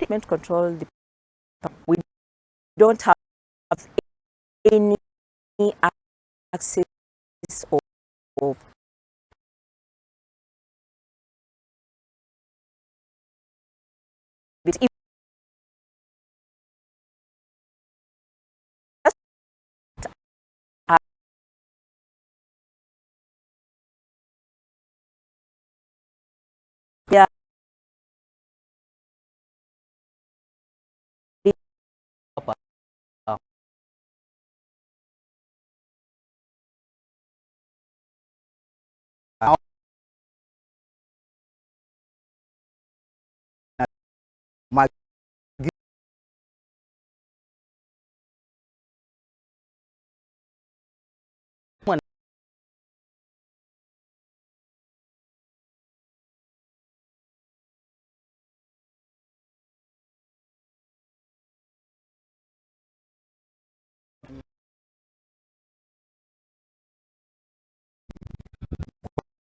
Control, we don't have any access of yeah.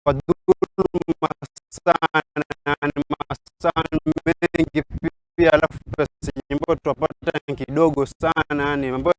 Kwa dhuluma sana, ni masaa mengi pia, alafu pesa ambayo tunapata ni kidogo sana, yani ambayo